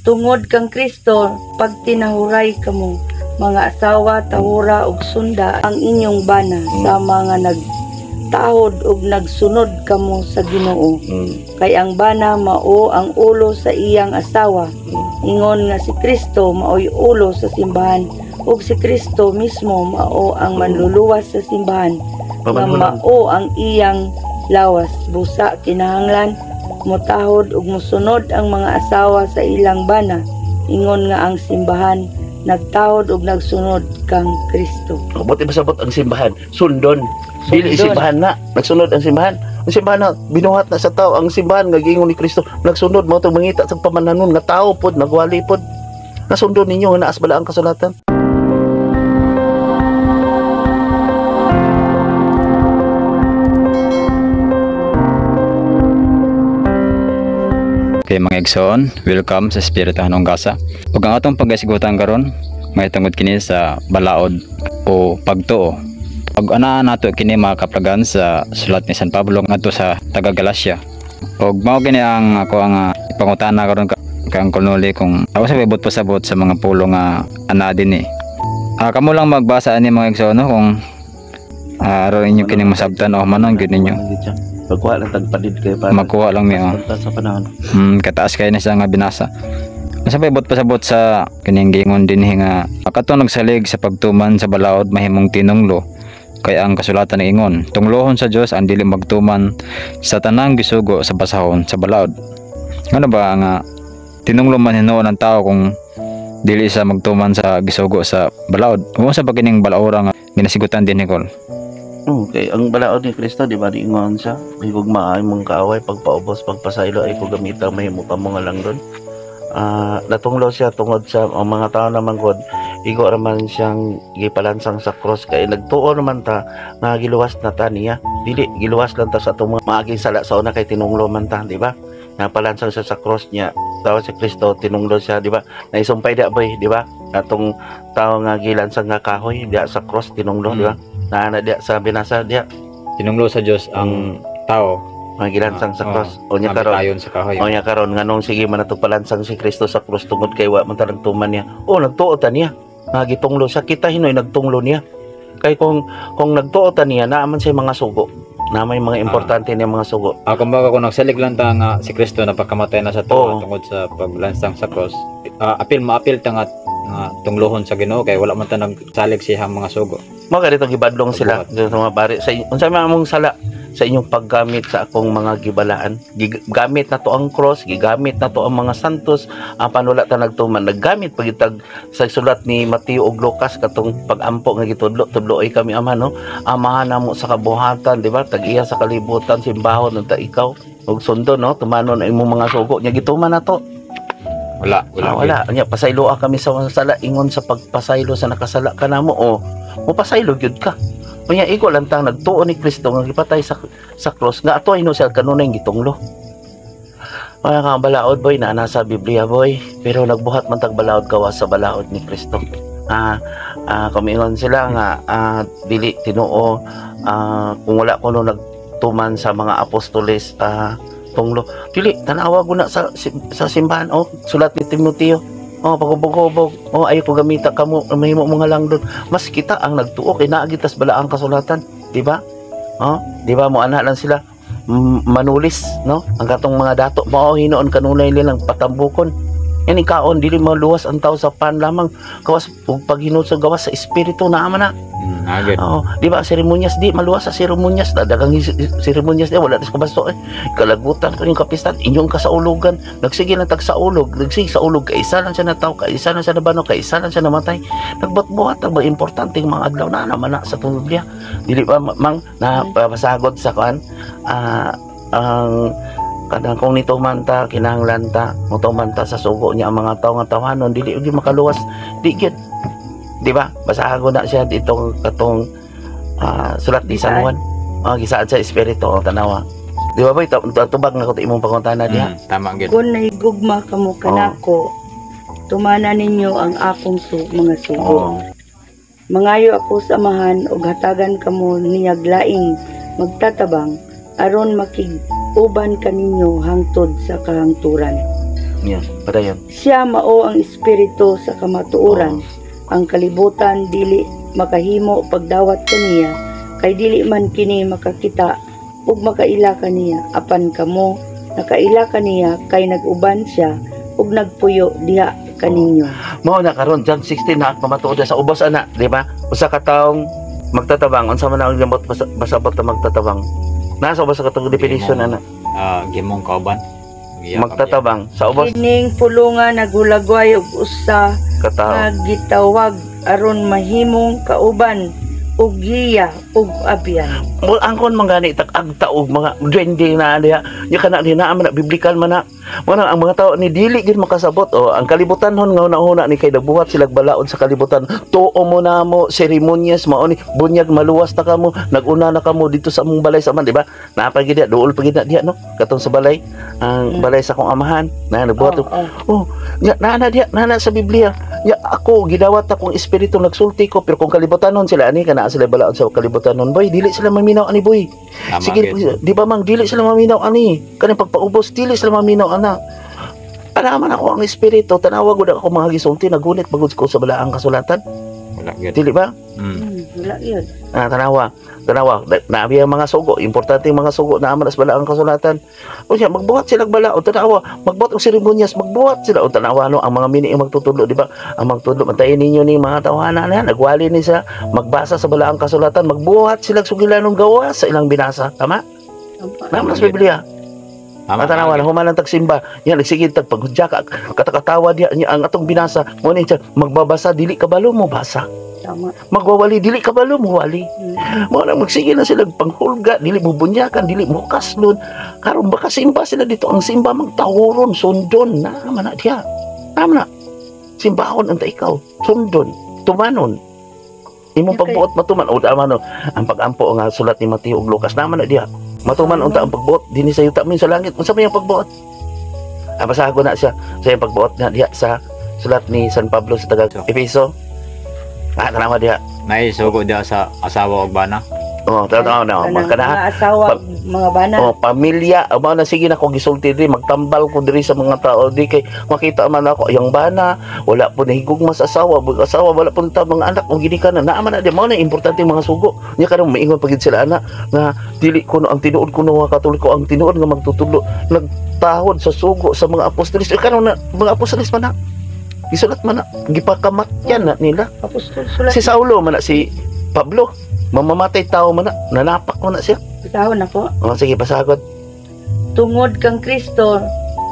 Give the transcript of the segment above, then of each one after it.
Tungod kang Kristo, pagtinahuray kamo, mga asawa, tahura ug sunda ang inyong bana sa mga nagtahod ug nagsunod kamo sa Ginoo. Kay ang bana mao ang ulo sa iyang asawa. Ingon nga si Kristo maoy ulo sa simbahan ug si Kristo mismo mao ang manluluwas sa simbahan nga mao ang iyang lawas. Busa kinahanglan motahod ug mosunod ang mga asawa sa ilang bana, ingon nga ang simbahan nagtahod ug nagsunod kang Kristo. Buti pasabot ang simbahan, sundon. Dili simbahan na, nagsunod ang simbahan. Ang simbahan na binuhat na sa tao, ang simbahan nga giingon ni Kristo, nagsunod mao tong mangita sa pamananon nga tao pod, nagwali pod. Nasundon ninyo nga naas bala ang kasulatan. Okay mga igsoon, welcome sa Espirituhanong Gasa. Ug ang atong pag-isgutan karon may tungod kini sa balaod o pagtuo. Pag anaa nato kini mga kaplagan sa sulat ni San Pablo ngadto sa taga Galacia. Ug mao kini ang ako ang pangutana karon kay Uncle Noli kung ako sa ibot pasabot sa mga pulo nga ana dinhi. Kamo lang magbasa ani mga igsoon no, kung aron inyo kining masabtan o manon gyud ninyo. Pagkuha lang tagpadid kayo para makuha lang niyo. Sa panahon. Kataas kayo na siya nga binasa. Nasa paibot pasabot sa kining giingon dinhi nga katong nagsalig sa pagtuman sa balaod mahimong tinunglo kay ang kasulatan ingon tunglohon sa Dios ang dili magtuman sa tanang gisugo sa basahon sa balaod. Ngano ba nga tinunglo man hinuon ang tao kung dili sa magtuman sa gisugo sa balaod? Unsa ba kining balaora nga ginasigutan din Nicole? Okay, ang balaod ni Kristo, di ba, niingon siya, higugmaa imong kaaway, pagpaubos, pagpasaylo, ay ko gamita, mahimo ka mo nga lang doon. Natunglo siya tungod sa ang mga tao naman god, igo raman siyang gipalansang sa cross kay nagtuo naman ta nga giluwas na ta niya. Dili giluwas lang ta sa atong mga maaging sala sa una kay tinunglo man ta, di ba? Napalansang siya sa cross niya. Tao si Kristo tinunglo siya, di ba? Naisumpay da boy, di ba? Atong tao nga gilansang nga kahoy diya sa cross tinunglo, di ba? Naana diya sa binasa diya. Tinunglo sa Dios ang tao mga gilansang sa cross. O nya karon sa kahoy. O nya karon nganong sige man ato palansang si Kristo sa cross tungod kay wa man ta nagtuman niya. O nagtuo ta niya. Nga gitunglo siya, kita hinoy nagtunglo niya. Kay kung nagtuo ta niya naa man siya mga sugo. Na may mga importante niya mga sugo. Kumbaga kung nagsalig lang ta nga si Kristo napakamatay na sa tuwa tungod sa paglansang sa cross, apil maapil ta nga tunglohon sa Ginoo kay wala man ta nagsalig siya mga sugo. Mao ganitong gibadlong sila sa mga pare sa unsa man among sala sa inyong paggamit sa akong mga gibalaan. Gigamit na to ang cross, gigamit na to ang mga santos, apan wala ta nagtuman. Naggamit pagitag sa sulat ni Mateo ug Lucas katong pag-ampo nga gitudlo, tudloy kami ama no. Amahan namo sa kabuhatan, di ba? Tag-iya sa kalibutan, simbahon unta ikaw ug sundon no, tumanon ang imong mga sugo nya gituman na to. Wala. Wala. Nya pasayloa kami sa sala ingon sa pagpasaylo sa nakasala ka namo o mopasaylo gyud ka. Unya iko lang tang nagtuo ni Kristo nga gipatay sa cross nga ato ino siya kanunay gitunglo. Kaya nga balaod boy na nasa Biblia boy, pero nagbuhat man tag balaod gawas sa balaod ni Kristo. Kumingon sila nga dili tinuo, kung wala kuno nagtuman sa mga apostoles tunglo. Dili tanawa guna sa simbahan oh, sulat ni Timoteo. Oh, pagubog-ubog. Oh, ayo ko gamita kamo, mahimo mo nga lang doon. Mas kita ang nagtuo kay naa gitas balaang kasulatan, di ba? Oh, di ba mo ana lang sila manulis, no? Ang katong mga dato mao hinuon kanunay nilang patambukon. Yan ikaon dili maluwas ang tao sa pan lamang, gawas ug paghinulsol gawas sa espiritu naa man na. Oh, di ba seremonyas di maluwas sa seremonyas, dagang seremonyas di wala sa kabasto eh. Kalagutan ko yung kapistan, inyong kasaulugan, nagsige lang tag saulog, nagsige sa ulog kay isa lang siya nataw, kay isa lang siya nabano, kay isa lang siya namatay. Nagbuhat-buhat ang mga importanteng mga adlaw na naman na sa Biblia. Dili ba mang na pasagod sa kuan ang kadang kung nituman ta kinahanglan ta motuman ta sa sugo niya ang mga tawo nga tawhanon dili gyud makaluwas di gyud, di ba? Basahago na siya ditong katong sulat ni San Juan, gisaad sa espiritu tanawa, di ba boy? Tubag na ko imong pangutana diha. Tama gyud. Kung nahigugma kamo kanako, tumana ninyo ang akong mga sugo. Mangayo ako sa Amahan og hatagan kamo niyag laing magtatabang aron makig uban kaninyo hangtod sa kahangturan. Yeah, padayon. Siya mao ang espiritu sa kamatuoran. Ang kalibutan dili makahimo pagdawat kaniya, kay dili man kini makakita ug makaila kaniya, apan kamo nakaila kaniya, kay nag-uban siya ug nagpuyo diha kaninyo. Mao na karon John 16 na pamatuod sa ubos ana, di ba? Usa ka taong magtatabang, unsa man ang limot basabot na magtatabang? Nasa ubos sa katong definition ana? Ah, gimong kauban. Giya. Magtatabang sa ubos Kining pulunga naghulagway og usa ka tao. nga gitawag aron mahimong kauban ug giya ug abyan. Mo angkon man gani tag agta og mga duwende na diha. Nya kana di naa man na biblical man na. Mo na ang mga tao ni dili gid makasabot, oh, ang kalibutan hon nga una-una ni kay nagbuhat sila balaod sa kalibutan. Tuo mo na mo seremonyas mao ni bunyag maluwas ta kamo, naguna na kamo dito sa among balay sa man, di ba? Naa pa gid diha, duol pa gid na diha, no? Katong sa balay, ang balay sa akong amahan na nagbuhat. Oh. Oh, nya naa na diha, naa na sa Biblia. Nya ako gidawat akong espiritu, nagsulti ko, pero kung kalibutan nun sila ani kana sila balaod sa kalibutan nun, boy, dili sila maminaw ani, boy. Tama, Sige, gid. di ba mang dili sila maminaw ani? Kanang pagpaubos, dili sila maminaw ana. Ana man ako ang espiritu, tanawa gud ako mga gisulti, nagunit bagud ko sa balaang kasulatan. Wala gid. Dili ba? Wala yun. Ah, tanawa. Tanawa, naabi ang mga sugo, importante ang mga sugo na aman sa balaang kasulatan. O siya, magbuhat sila balaod, tanawa, magbuhat og seremonyas, magbuhat sila o tanawa, no, ang mga mini ang magtutudlo, di ba? Ang magtudlo, bantayan ninyo ni mga tawhana na yan, nagwali ni sa magbasa sa balaang kasulatan, magbuhat sila sugilanong gawa sa ilang binasa, tama? Naman sa Biblia. Tama. Ang tanawa na human ang tagsimba. Yan nagsigid tag paghudya ka katakatawa diya niya ang atong binasa. Mo ni siya magbabasa, dili kabalo mo basa. Magwawali, dili kabalo mo wali. Mo na magsige na sila panghulga, dili mo bunyakan, dili mo kaslon. Karon baka simba sila dito, ang simba magtahuron, sundon na man na diya. Tama na. Simbahon ang ta ikaw, sundon, tumanon. Imong pagbuot matuman o tama no ang pag-ampo nga sulat ni Mateo ug Lucas naman na diha. Matuman unta ang pagbuot dinhi sa yuta min sa langit. Unsa may ang pagbuot? Ah, basahan ko na siya sa iyang pagbuot na diha sa sulat ni San Pablo sa taga Efeso. Ah, tanawa diha. Naisugo diha sa asawa og bana. Oh, tanawa na. Kanang Mga kana mga asawa, mga bana. Oh, pamilya, aba na sige na ko gisulti diri, magtambal ko diri sa mga tao di kay makita man ako yang bana, wala po nahigugma sa asawa, bug asawa wala po ta mga anak kung gini ka na naa man na di mao na importante ang mga sugo. Nya karon maingon pagid sila ana nga dili ko no ang tinuod ko no nga Katoliko, ang tinuod nga magtutudlo nagtahod sa sugo sa mga apostoles. Eh, karon na mga apostoles man na gisulat man na gipakamatyan na nila. Apostol sulat. Si Saulo man na, si Pablo mamamatay tao man na, nanapak man na siya. Basahon ako. Oh, sige, pasagod. Tungod kang Kristo,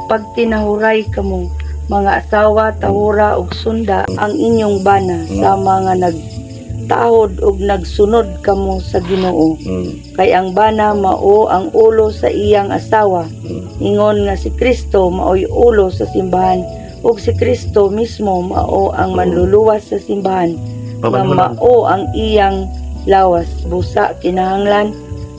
pag tinahuray kamo, mga asawa, tahura ug sunda ang inyong bana sa mga nagtahod ug nagsunod kamo sa Ginoo. Kay ang bana mao ang ulo sa iyang asawa. Ingon nga si Kristo maoy ulo sa simbahan ug si Kristo mismo mao ang manluluwas sa simbahan nga Pamanhunan. mao ang iyang lawas. Busa kinahanglan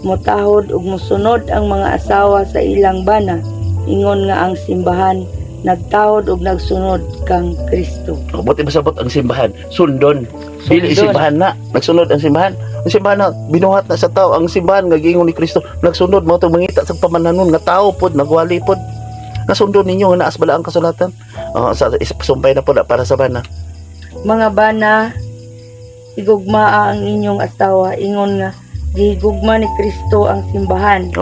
motahod ug mosunod ang mga asawa sa ilang bana, ingon nga ang simbahan nagtahod ug nagsunod kang Kristo. Buti masabot ang simbahan. Sundon. Dili Sundon. simbahan na. Nagsunod ang simbahan. Ang simbahan na binuhat na sa tao. Ang simbahan nga giingon ni Kristo nagsunod mo itong mangita sa pamanhanon nga tao pod nagwali pod. Nasundon ninyo nga naas bala ang kasulatan. Oh, sa sumpay na po na para sa bana. Mga bana, higugmaa ang inyong asawa ingon nga gihigugma ni Kristo ang simbahan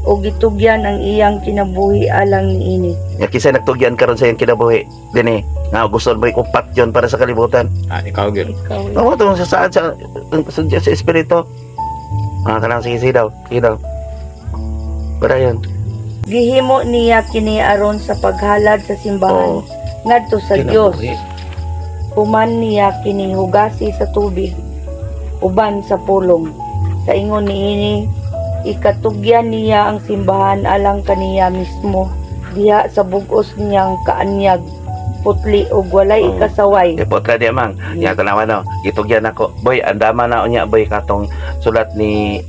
ug gitugyan ang iyang kinabuhi alang niini. Nga kisay nagtugyan karon sa iyang kinabuhi. Dinhi nga gusto mo ikupat yon para sa kalibutan. Ah, ikaw gyud. Ikaw. Oo, itong sa saan sa sa espiritu. Ah, kanang sige, sige daw. Sige daw. Para yun. Gihimo niya kini aron sa paghalad sa simbahan ngadto sa Dios. Kinabuhi. Human niya kini hugasi sa tubig uban sa pulong. Sa ingon niini, ikatugyan niya ang simbahan alang kaniya mismo diha sa bug-os niyang kaanyag, putli ug walay ikasaway. Eh, potla di amang. Ya tanawa no. Gitugyan ako. Boy, andama na unya, boy, katong sulat ni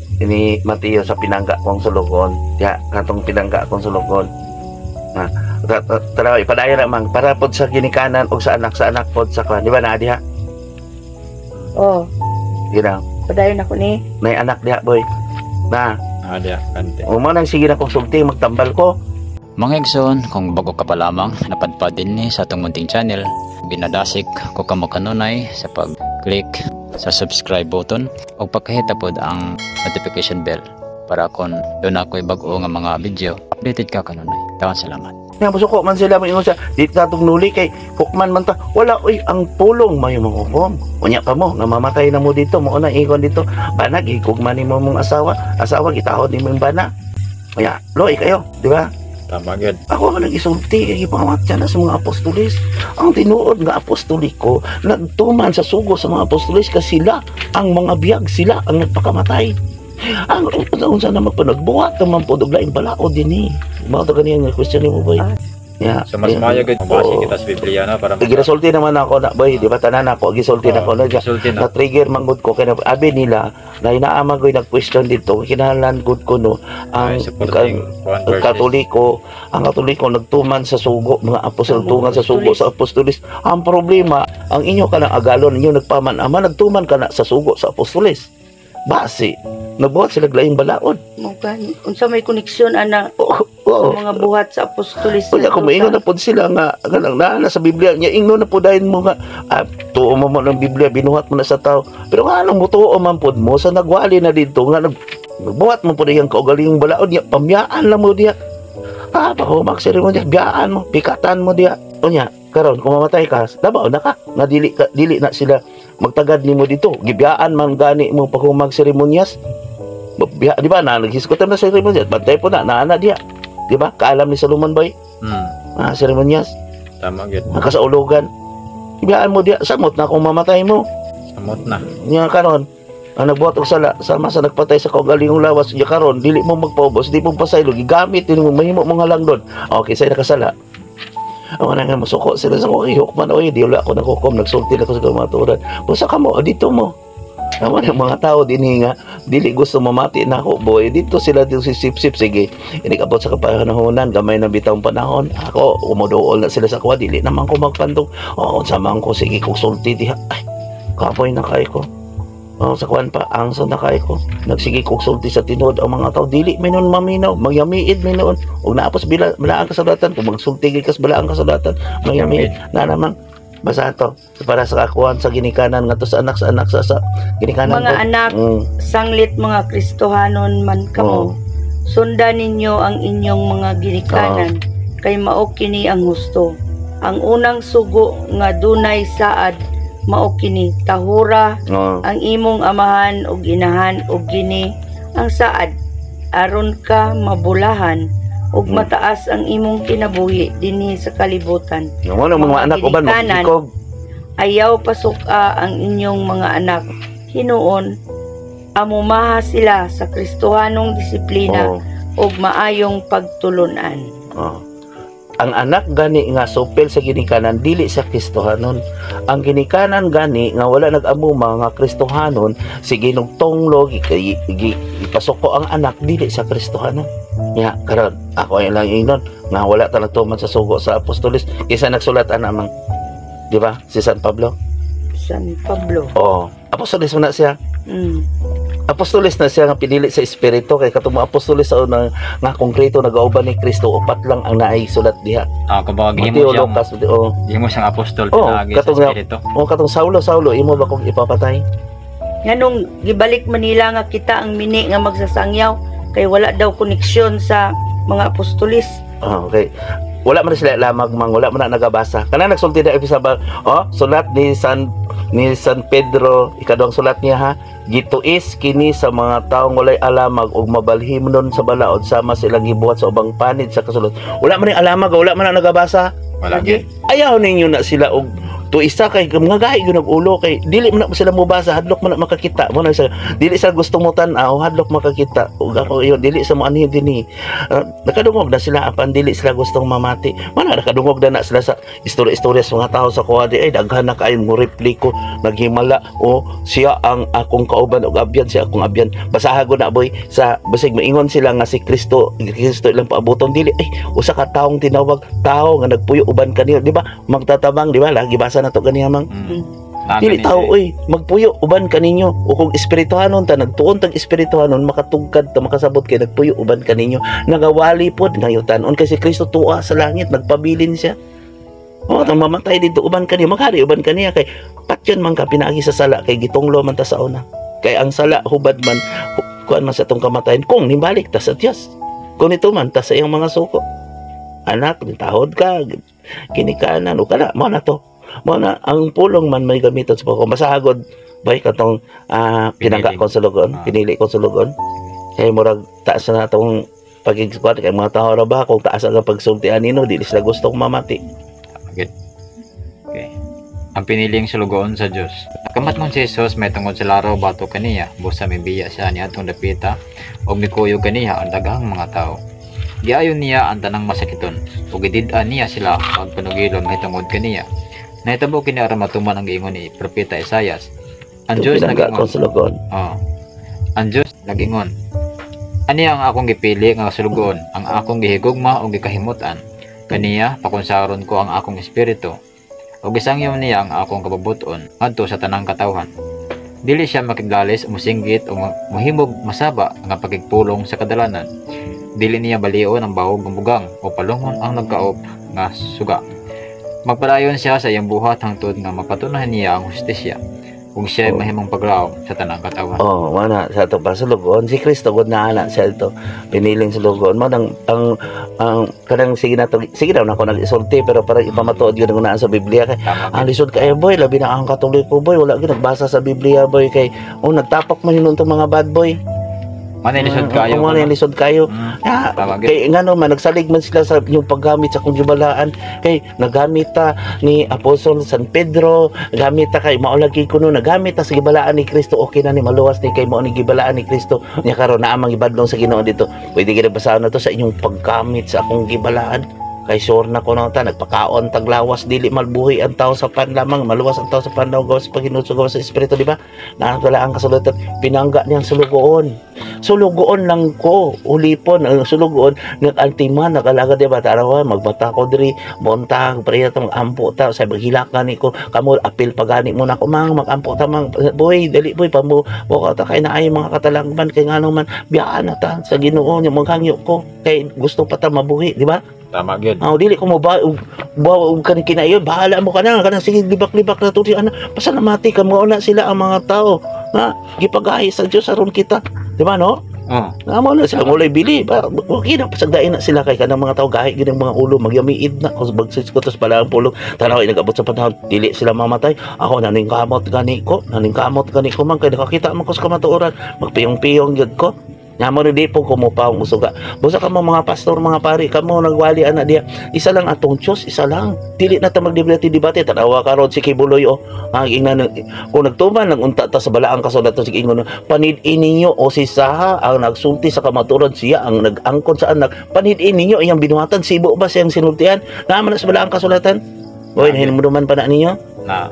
Mateo sa pinangga kong sulugon. Ya, katong pinangga kong sulugon. Ha. Tanawa ipadayon na mang para pod sa ginikanan og sa anak pod sa kwan. Di ba na diha? Oh, Gina. padayon ako ni. Nay anak diha, boy. Na, Ah, diha kante. o mo nang sige na kong sulti magtambal ko. Mga igsoon, kung bago ka pa lamang napadpad dinhi sa atong munting channel, ginadasig ko kamo kanunay sa pag-click sa subscribe button o pakahita pod ang notification bell para kung duna ko'y bag-o nga mga video, updated ka kanunay. Tawan salamat. Nga musuko man sila, moingon siya, di ta nuli kay hukman man ta. Wala oy, ang pulong may manghukom. Unya pa mo nga mamatay na mo dito, mo na ingon dito. Bana gihukman nimo mong asawa, asawa gitahod nimo yung bana. Unya, loy kayo, di ba? Tama gyud. Ako ang nag-isulti kay gipangawat na sa mga apostolis. Ang tinuod nga apostoliko nagtuman sa sugo sa mga apostolis kasi sila ang mga biyag, sila ang nagpakamatay. Ang unsa na magpanagbuhat naman po og laing balaod dinhi. Mao to ganiyan nga question nimo, boy. Yeah. So mas maayo gud mabasa kita sa Biblia na para Ginasulti naman ako na, boy, di ba tanan ako gisulti na ko na Gisulti na. Na trigger man gud ko kay abi nila na inaama ko nag-question dito, kinahanglan gud ko no ang Ay, supporting one ang verses. Katoliko, ang Katoliko nagtuman sa sugo mga apostol, Ang tuman sa sugo apostolis. Sa apostolis. Ang problema, ang inyo kanang agalon inyo nagpaman ama nagtuman kana sa sugo sa apostolis. Basi nagbuhat sila laing balaod. Mo gani. Unsa may koneksyon ana Oo. sa mga buhat sa apostolis? Kunya kung maingon na po sila nga kanang naa na sa Biblia niya, ingnon na po dahil mo nga tuo mo mo ng Biblia, binuhat mo na sa tao, pero nga anong mutuo man pod mo sa nagwali na dito nga nagbuhat mo po diyang kaugalingong balaod niya, pamyaan lang mo diya, pahumak seremonya, biyaan mo, pikatan mo diya. Unya karon kung mamatay ka, labaw na ka nga dili ka, dili na sila magtagad nimo dito, gibiyaan man gani mo paghumag seremonyas. Biya, di ba na naghisgutan na seremonyas, bantay po na naana diya, di ba kaalam ni Solomon, boy? Seremonyas. Tama gyud. Ang kasaulugan. Ibiyaan mo diya, samot na kung mamatay mo. Samot na. Nya karon, ang nagbuhat og sala sama sa nagpatay sa kaugalingong lawas, nya karon dili mo magpaubos, di mo pasaylo, gigamit din mo mahimo mo nga lang doon. Okay, say nakasala. Ang mga nga masuko sila sa kong hukman, oy, di wala ako naghukom, nagsulti na ko sa mga turan. Busa ka mo, dito mo. Naman ang mga tao din nga dili gusto mamati na ako, boy, dito sila dito si sip-sip, sige inikabot sa kapanahonan, gamay na bitawng panahon, ako umuduol na sila sa kuwa, dili naman ko magpandong, oo, sama ko, sige kong sulti diha, ay kapoy na kay ko. Oh, sa kuwan pa, angso na kay ko. Nagsige kog sulti sa tinuod ang mga tao dili may noon maminaw, magyamiid may noon. Ug naapos bila balaang kasulatan kung magsulti gid kas balaang kasulatan, magyamiid na naman. Basta to para sa kakuan sa ginikanan ngadto sa anak sa ginikanan Mga ko. anak, sanglit mga Kristohanon man kamo, sundan ninyo ang inyong mga ginikanan, kay mao kini ang husto. Ang unang sugo nga dunay saad mao kini: tahura ang imong amahan ug inahan, ug kini ang saad, aron ka mabulahan ug mataas ang imong kinabuhi dinhi sa kalibutan. Mo na mga Mga anak uban ginikanan, magikog. ayaw pasuka ang inyong mga anak. Hinuon, amumaha sila sa Kristohanong disiplina ug maayong pagtulunan. Oo. Ang anak gani nga supil sa ginikanan dili sa Kristohanon. Ang ginikanan gani nga wala nag-amuma nga Kristohanon, sige nugtonglo ipasuko ang anak, dili sa Kristohanon. Ya, karon ako ay lang ingnon nga wala ta nagtuman sa sugo sa apostolis kaysa nagsulat ana mang. Di ba? Si San Pablo. San Pablo. Oh, apostolis man na siya. Apostolis na siya nga pinili sa espiritu kay katong mga apostolis sa una nga konkreto nagauban ni Kristo, upat lang ang naay sulat diha. Kumbaga gihimo Mateo, siyang Lucas, oh. gihimo siyang apostol Oo, pinaagi sa katong espiritu. O katong "Saulo, Saulo, imo ba kong ipapatay?" Nganong gibalik Manila nga kita ang mini nga magsasangyaw kay wala daw koneksyon sa mga apostolis? Ah, okay. Wala man na sila lamag mang, wala man na nagabasa. Kana nagsulti na sa ba, oh, sulat ni San Pedro, ikaduhang sulat niya ha. Gituis kini sa mga taong walay alamag ug mabalhimnon sa balaod sama silang gibuhat sa ubang panid sa kasulot. Wala man ni alamag, wala man na nagabasa. Wala gyud. Ayaw ninyo na sila og tuisa kay mga gahi gyud ulo kay dili man na sila mobasa, hadlok man na makakita mo na sa dili sa gusto mo tan-aw, hadlok makakita ug ako yun dili sa mo anhi dinhi. Nakadungog na sila apan dili sila gustong mamati man, nakadungog na na sila sa istorya-istorya sa mga tao sa kuha di ay daghan na kaayo mo repliko, naghimala o siya ang akong kauban og abyan, siya akong abyan. Basaha ko na, boy, sa basig maingon sila nga si Kristo, Kristo ilang paabuton, dili ay usa ka taong tinawag tao nga nagpuyo uban kaniyo, di ba? Magtatabang, di ba? Lagi basa na to ganiya mang. Dili tao oy, magpuyo uban kaninyo. O kung espirituhanon ta, nagtuon tag espirituhanon, makatugkad ta, makasabot kay nagpuyo uban kaninyo. Nagawali pod ngayutan-on kay si Kristo tuwa sa langit, nagpabilin siya. Oh, tang mamatay dito uban kaniya, maghari uban kaniya kay patyon man ka pinaagi sa sala kay gitunglo man ta sa una. Kay ang sala hubad man kuan man sa atong kamatayon kung nibalik ta sa Dios. Kung ito man ta sa iyang mga suko. Anak, tahod ka, ginikanan o kana mo na to. Mo na ang pulong man may gamiton sa pagko. Masahagod bay katong pinangga ko sa lugon, pinili ko sa lugon. Kay murag taas na atong pagigkuan kay mga tao ra ba kung taas ang pagsultian nino, dili sila gustong mamati. Okay. Ang piniling sulugoon sa Dios. Nakamat man si Jesus may tungod sa laraw bato kaniya, busa mibiya siya niadtong dapita ug mikuyog kaniya ang daghang mga tawo. Giayon niya ang tanang masakiton ug gidid-an niya sila pagpanugilon mahitungod kaniya. Nahitabo kini aron matuman ang giingon ni Propeta Isayas. Ang Itong Dios pinangga nag-ingon. ko sa lugon. Oh. Ang Dios nag-ingon. Ani ang akong gipili nga sulugoon, ang akong gihigugma ug gikahimut-an. Kaniya pakunsaron ko ang akong espiritu. Ug isangyaw niya ang akong kabubut-on ngadto sa tanang katawhan. Dili siya makiglalis, musinggit o mohimog masaba nga pakigpulong sa kadalanan. Dili niya balion ang bahog ng bugang o palungon ang nagkaop nga suga. Magpadayon siya sa iyang buhat hangtod nga mapatunayan niya ang hustisya ug siya mahimong paglaom sa tanang katawhan. Oh, mana sa ato pa sa lugon si Kristo gud na ana siya ito piniling sa lugon mo nang ang kanang sige na to, sige daw na ako nag-isulti pero parang ipamatuod yun ang naa sa Biblia kay ang lisod kaayo boy, labi na ang Katoliko boy, wala gyud nagbasa sa Biblia boy kay oh nagtapak man yun tong mga bad boy. Manay lisod kayo. Oh, manay lisod kayo. Ah, Tama gyud. kay ngano man nagsalig man sila sa yung paggamit sa akong gibalaan kay nagamit ta ni Apostol San Pedro, gamit ta kay mao lagi kuno nagamit ta sa gibalaan ni Kristo, okay na ni maluwas ni kay mao ni gibalaan ni Kristo nya karon naa mang gibadlong sa Ginoo dito. Pwede gid basahon na to sa inyong paggamit sa akong gibalaan kay sure na kuno ta nagpakaon taglawas, dili malbuhi ang tao sa pan lamang, maluwas ang tao sa pan lamang gawas sa paghinulsol gawas sa espiritu, di ba? Naa ang kasulatan pinangga niyang sulugoon, sulugoon lang ko ulipon ang sulugoon nag-antiman nag-alaga, di ba? Tarawa magbata ko diri montag priya ta magampo ta sa maghilak gani ko kamo apil pa gani mo na ko mang magampo ta mang boy dali boy pamo mo ta kay naay mga katalangman kay ngano man biyaan na ta sa Ginoo nya maghangyo ko kay gusto pa ta mabuhi, di ba? Tama gyud. Ah, dili ko mo ba ba og kan kinayon bahala mo kana kanang sige libak-libak na to ana pasalamati ka mo na sila ang mga tao nga gipagahi sa Dios aron kita, di ba no? Oh. Nga mo na sila mulay bili ba okay na pasagdain na sila kay kanang mga tao gahi gid ang mga ulo magyamiid na kung bagsis ko tas pala ang pulong tanaw nag-abot sa panahon dili sila mamatay. Ako naning kamot gani ko, naning kamot gani ko man kay nakakita man ko sa kamatuoran, magpiyong-piyong gyud ko. Nga mo ni di po kumupaw ang usuga. Busa kamo mga pastor, mga pari, kamo nagwali ana diya. Isa lang atong Diyos, isa lang. Dili na ta magdebate debate tanawa karon si Kibuloy oh. Ang ingnan kung nagtuman lang unta ta sa balaang kasulatan sige ingon panid-in ninyo o si Saha ang nagsulti sa kamatuoran, siya ang nag-angkon sa anak. Panid-in ninyo iyang binuhatan, sibo ba siyang sinultian? Naa man na sa balaang kasulatan. Oy, nahinumduman pa na ninyo? Na.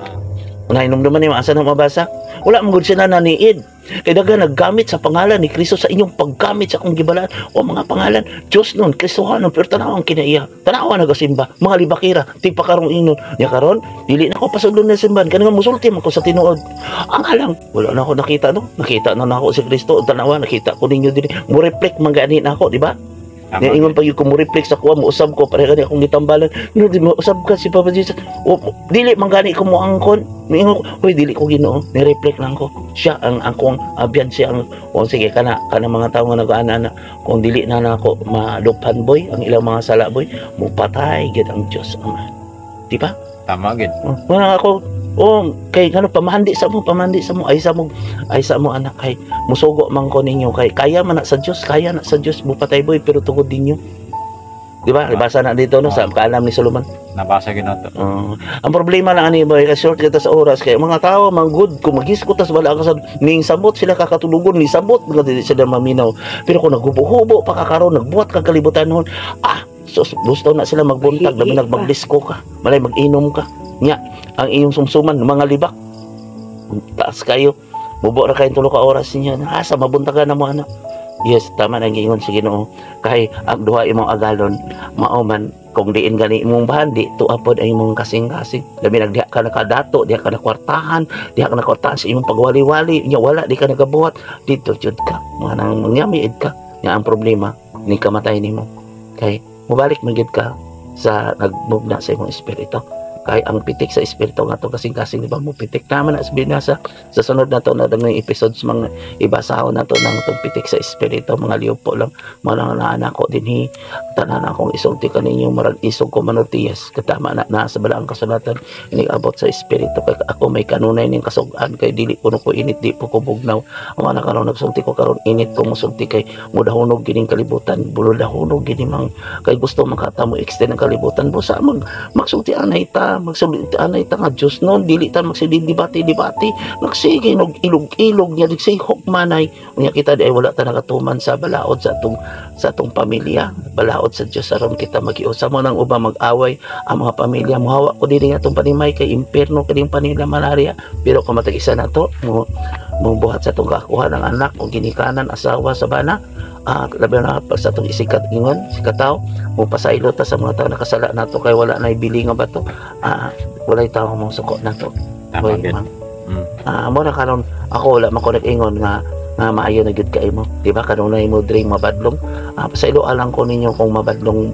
Nahinumduman ninyo asa na mabasa? Wala man gud sila naniid. Kay daghan naggamit sa pangalan ni Kristo sa inyong paggamit sa akong gibalaan o mga pangalan Diyos nun, Kristohanon, pero tanaw ang kinaiya. Tanaw ang nagasimba, mga libakira, ti pa karong ingon. Nya karon, dili na ako pasudlon na simbahan kanang musulti man ko sa tinuod. Ang alang, wala na ako nakita no. Nakita na nako si Kristo, tanawa nakita ko ninyo dinhi. Mo reflect man gani na ako, di ba? Tama. Nya ingon pa gyud ko mo reflect sa kuha, mo usab ko pareha gani akong gitambalan. No, di mo usab ka si Papa Jesus. O, dili man gani ko mo angkon. Miingon ko, hoy dili ko Ginoo, ni-reflect lang ko. Siya ang akong abyan, siya ang o sige kana kana mga tawo nga nag-ana na kung dili na nako maduphan boy ang ilang mga sala boy, mupatay gid ang Dios Ama. Di ba? Tama gyud. Oh, wala ako. Oh, kay ngano pamahandi sa mo, pamahandi sa mo, ay sa mo anak kay musugo man ko ninyo kay kaya man na sa Dios, kaya na sa Dios mupatay boy pero tungod ninyo. Di ba? Ibasa na dito no sa kaalam ni Solomon. Nabasa gyud nato. Ang problema lang ani boy, kasi short kita sa oras kay mga tao man good kung maghisgot tas wala ka sa ning sabot sila kakatulugon ni sabot nga dili sila maminaw. Pero kung naghubo-hubo pa ka karon, nagbuhat ka kalibutan noon, so gusto na sila magbuntag, labi Hihi pa. nagmagdisko ka, malay mag-inom ka. Nya, ang iyong sumsuman mga libak. Taas kayo. Mubo ra kayo tulo ka oras niya. Asa mabuntagan na mo anak. Yes, tama nang giingon sa Ginoo. Kay ang duha imong agalon, mao man kung diin gani imong bahan, di tuwa pod ang imong kasing-kasing. Labi nag diha ka nakadato, diha ka nakwartahan, diha ka nakwartahan sa imong pagwali-wali, nya wala di ka nagabuhat, dito jud ka. Mga nang mangyamiid ka. Nya ang problema ni kamatay nimo. Kay mobalik man gyud ka sa nagmugna sa imong espiritu. Kay ang pitik sa espiritu nga to kasing-kasing, di ba, mo pitik naman na binasa sa sunod na to na ng episodes, mga ibasahon na to ng itong pitik sa espiritu, mga liupo lang mga naanak ko dinhi. Tanan akong isulti kaninyo, marag isog ko manultiyas katama na na sa balaang kasulatan ini abot sa espiritu, kay ako may kanunay ning kasug-an, kay dili kuno ko init, di po ko bugnaw. Ang mga karon nagsulti ko karon, init ko mosulti kay mudahunog gining kalibutan, bulodahunog gini mang kay gusto makatamo extend ang kalibutan. Busa mag magsulti anay ta, magsulti anay ta nga Diyos noon, dili ta magsilbi debate debate, nagsige nog ilog-ilog niya, nagsihok manay unya kita di ay wala ta nakatuman sa balaod sa atong pamilya, balaod sa Dios aron kita magiusa mo nang uba mag-away ang mga pamilya. Muhawa ko dili nga atong panimay kay impierno kining panila malaria, pero kung matag isa na to mo mo buhat sa atong kakuha ng anak o ginikanan, asawa sa bana, labi na pag sa atong isikat ingon sikataw mo pasaylo ta sa mga tao nakasala nato kay wala na ibili nga bato, walay tao mong suko nato. Tama Boy, gyud. ma'am. Mo na karon ako wala man ko nag-ingon nga nga maayo na gyud kay mo. Di ba kanunay mo drink mabadlong? Pasaylo alang ko ninyo kung mabadlong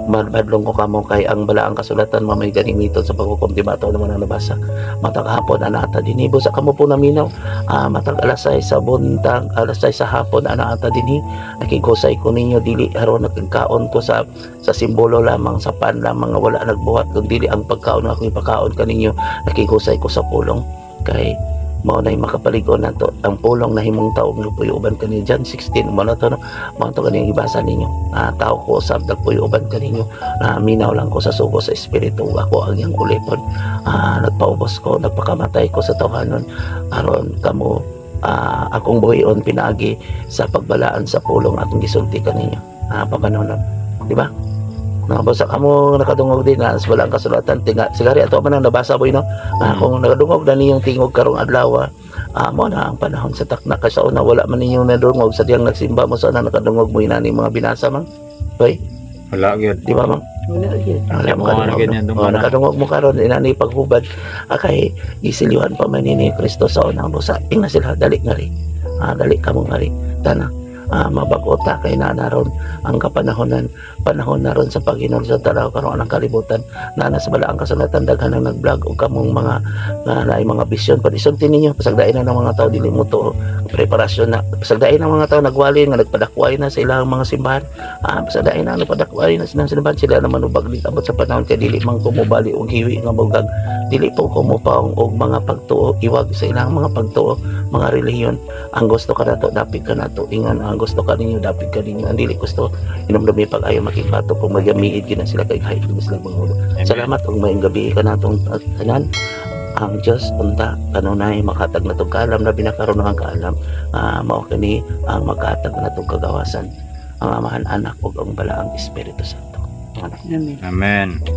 mabadlong ko kamo, kay ang balaang kasulatan mo may ganing method sa paghukom, di ba? Ato naman ang nabasa matag hapon anata dinhi, busa kamo po naminaw, matag alas 6 sa buntag, alas 6 sa hapon anata dinhi. Nakighusay ko ninyo dili aron nagkaon ko sa simbolo lamang, sa pan lamang nga wala nagbuhat, kun dili ang pagkaon nga akong ipakaon kaninyo, nakighusay ko sa pulong, kay mao nay makapalig-on nato, ang pulong na himong tao nga puyo uban kani. John 16 mo na to, no? Mao to kaning gibasa ninyo, tao ko usab nagpuyo uban kaninyo. Minaw lang ko sa sugo sa espiritu. Ako ang iyang ulipon. Nagpaubos ko, nagpakamatay ko sa tawhanon aron kamo, akong buhion pinaagi sa pagbalaan sa pulong akong gisulti kaninyo, pabanonon, di ba? No, basta kamo nakadungog din na sa walang kasulatan tinga sigari ato man ang nabasa, boy, no? Kung nakadungog na niyong tingog karong adlaw, mo na ang panahon sa takna, kay sa una wala man ninyong nadungog sa diyang nagsimba mo. Sa una nakadungog mo inani mga binasa man, boy? Wala gyud. Di ba, ma'am? Wala gyud. Wala mo Mo na kadungog, ganyan, no? dungog Oh, na. Nakadungog mo karon inani paghubad, kay gisiliwan pa man ni Kristo sa unang busa. Ingna sila, dali nga ri, dali kamo nga ri tana, mabago ta kay naa ron ang kapanahonan, panahon na ron sa Panginoon sa tanaw karon ang kalibutan na nasa balaang kasulatan. Daghan ang nag-vlog og kamong mga nga naay mga bisyon pa, isulti ninyo, pasagdain na ng mga tao dili mo to preparasyon na, pasagdain ng mga tao nagwali nga nagpadakway na sa ilang mga simbahan, pasagdain na nagpadakway na sa simbahan sila na manubag di abot sa panahon, kay dili man kumubali og hiwi nga bugag, dili po kumupaong og mga pagtuo, iwag sa ilang mga pagtuo, mga relihiyon. Ang gusto ka nato, dapit ka nato. Ingon ang gusto ka ninyo, dapit ka ninyo. Ang dili gusto, inomdumi pag ayaw makipato kung magyamiid gina sila kay kahit sila mga ulo. Amen. Salamat ug maayong gabi kanatong tanan. Ang Dios unta kanunay makatag natong kaalam, labi na karon ang kaalam, mao kini ang makatag natong kagawasan, ang Amahan, Anak ug ang Balaang Espiritu Santo. Amen. Amen.